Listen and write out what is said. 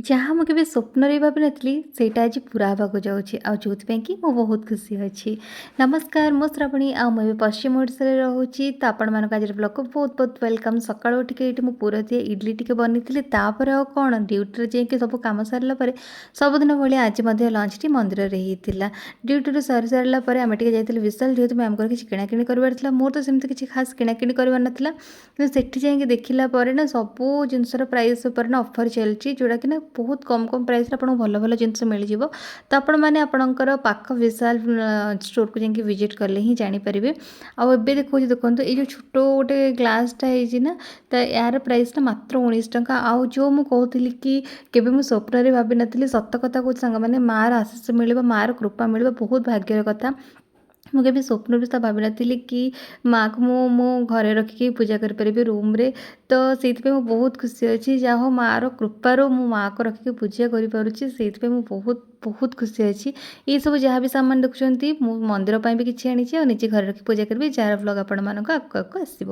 ଯାହା ମୁଁ କେବେ ସ୍ୱପ୍ନରେ ବି ଭାବିନଥିଲି, ସେଇଟା ଆଜି ପୁରା ହେବାକୁ ଯାଉଛି ଆଉ ଯେଉଁଥିପାଇଁ କି ମୁଁ ବହୁତ ଖୁସି ଅଛି। ନମସ୍କାର, ମୁଁ ଶ୍ରାବଣୀ ଆଉ ମୁଁ ଏବେ ପଶ୍ଚିମ ଓଡ଼ିଶାରେ ରହୁଛି। ତ ଆପଣମାନଙ୍କ ଆଜିର ବ୍ଲଗ୍କୁ ବହୁତ ବହୁତ welcome. ସକାଳୁ ଉଠିକି ଏଇଠି ମୁଁ ପୁର ଦିଏ ଇଡ଼ଲି ଟିକେ ବନେଇଥିଲି। ତାପରେ ଆଉ କ'ଣ, ଡ୍ୟୁଟିରେ ଯାଇକି ସବୁ କାମ ସାରିଲା ପରେ ସବୁଦିନ ଭଳିଆ ଆଜି ମଧ୍ୟ ଲଞ୍ଚଟି ମନ୍ଦିରରେ ହେଇଥିଲା। ଡ୍ୟୁଟିରୁ ସରି ସାରିଲା ପରେ ଆମେ ଟିକେ ଯାଇଥିଲୁ ବିଶାଲ, ଯେହେତୁ ମ୍ୟାମ୍ଙ୍କର କିଛି କିଣାକିଣି କରିବାର ଥିଲା। ମୋର ତ ସେମିତି କିଛି ଖାସ୍ କିଣାକିଣି କରିବାର ନଥିଲା, କିନ୍ତୁ ସେଠି ଯାଇକି ଦେଖିଲା ପରେ ନା ସବୁ ଜିନିଷର ପ୍ରାଇସ୍ ଉପରେ ନା ଅଫର୍ ଚାଲିଛି, ଯେଉଁଟାକି ନା ବହୁତ କମ୍ କମ୍ ପ୍ରାଇସ୍ରେ ଆପଣଙ୍କୁ ଭଲ ଭଲ ଜିନିଷ ମିଳିଯିବ। ତ ଆପଣମାନେ ଆପଣଙ୍କର ପାଖ ବିଶାଲ ଷ୍ଟୋରକୁ ଯାଇକି ଭିଜିଟ୍ କଲେ ହିଁ ଜାଣିପାରିବେ। ଆଉ ଏବେ ଦେଖାଉଛି, ଦେଖନ୍ତୁ, ଏଇ ଯେଉଁ ଛୋଟ ଗୋଟେ ଗ୍ଲାସ୍ଟା ହେଇଛି ନା, ତ ଏହାର ପ୍ରାଇସ୍ଟା ମାତ୍ର 19 ଟଙ୍କା। ଆଉ ଯେଉଁ ମୁଁ କହୁଥିଲି କି କେବେ ମୁଁ ସ୍ୱପ୍ନରେ ଭାବିନଥିଲି, ସତ କଥା କହୁଛି ସାଙ୍ଗମାନେ, ମାଆର ଆଶିଷ ମିଳିବ, ମାଆର କୃପା ମିଳିବ ବହୁତ ଭାଗ୍ୟର କଥା। ମୁଁ କେବେ ସ୍ୱପ୍ନରେ ବି ତ ଭାବିନଥିଲି କି ମାଆକୁ ମୁଁ ମୋ ଘରେ ରଖିକି ପୂଜା କରିପାରିବି ରୁମ୍ରେ। ତ ସେଇଥିପାଇଁ ମୁଁ ବହୁତ ଖୁସି ଅଛି। ଯାହା ହଉ, ମାଆର କୃପାରୁ ମୁଁ ମାଆକୁ ରଖିକି ପୂଜା କରିପାରୁଛି, ସେଇଥିପାଇଁ ମୁଁ ବହୁତ ବହୁତ ଖୁସି ଅଛି। ଏଇସବୁ ଯାହା ବି ସାମାନ ଦେଖୁଛନ୍ତି, ମୁଁ ମନ୍ଦିର ପାଇଁ ବି କିଛି ଆଣିଛି ଆଉ ନିଜେ ଘରେ ରଖି ପୂଜା କରିବି, ଯାହାର ବ୍ଲଗ୍ ଆପଣମାନଙ୍କ ଆଗକୁ ଆଗକୁ ଆସିବ।